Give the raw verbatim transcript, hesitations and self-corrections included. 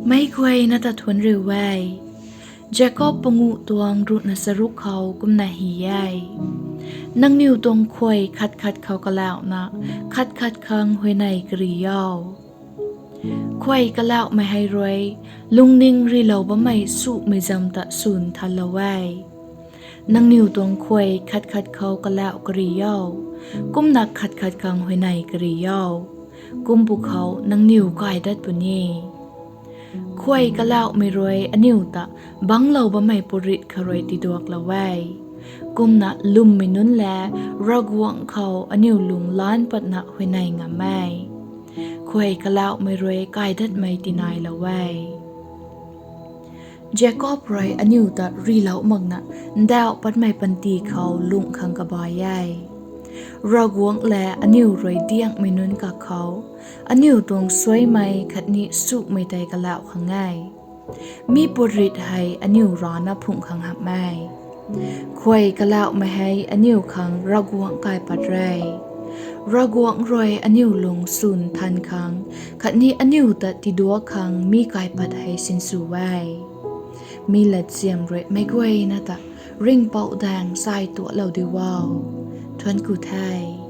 Meic guayna ta thuanc riu e. Jakob panguh tuang ruhna charuk khou kumna hy e: Nangniw tuang khuay khat khat khou kalauhna, khat khat khang huayney kari o. Khuay kalauhmei hei rui lungning rilou bammei sumei zam ta swn thanlou e. Nangniw tuang khuay khat khat khou kalauh kari o, kumna khat khat khang huayney kari o. Kum pwkhou nangniw kaidat puni. Khuay kalauhmei rui aniw ta bangclou bammei purit kha rui tiduaklou e. Kumna lwmmei nunc le Ravguangc khou aniw lung lan patna huayney ngam e. Khuay kalauhmei rui kaidatmei tinailou e. Jakob rui aniw ta rilou makna ndauh patmei panty khou lungh khang kabai e. Ravguangc le aniw rui diangmei nunc kakhou, aniw tuang suaimei khatni sumei tei kalauh khang e. Mi purit hei aniw rana phungh khang hamh e. Khuay kalauhmei hei aniw khang Ravguangc kaipat re. Ravguangc rui aniw lung swn than khang khatni aniw ta tiduak khang mi kaipat hei sinsw e. Mi latsiam rui meic guayna ta ringhpouc daeng chai tualou di o. Thuanc ku the.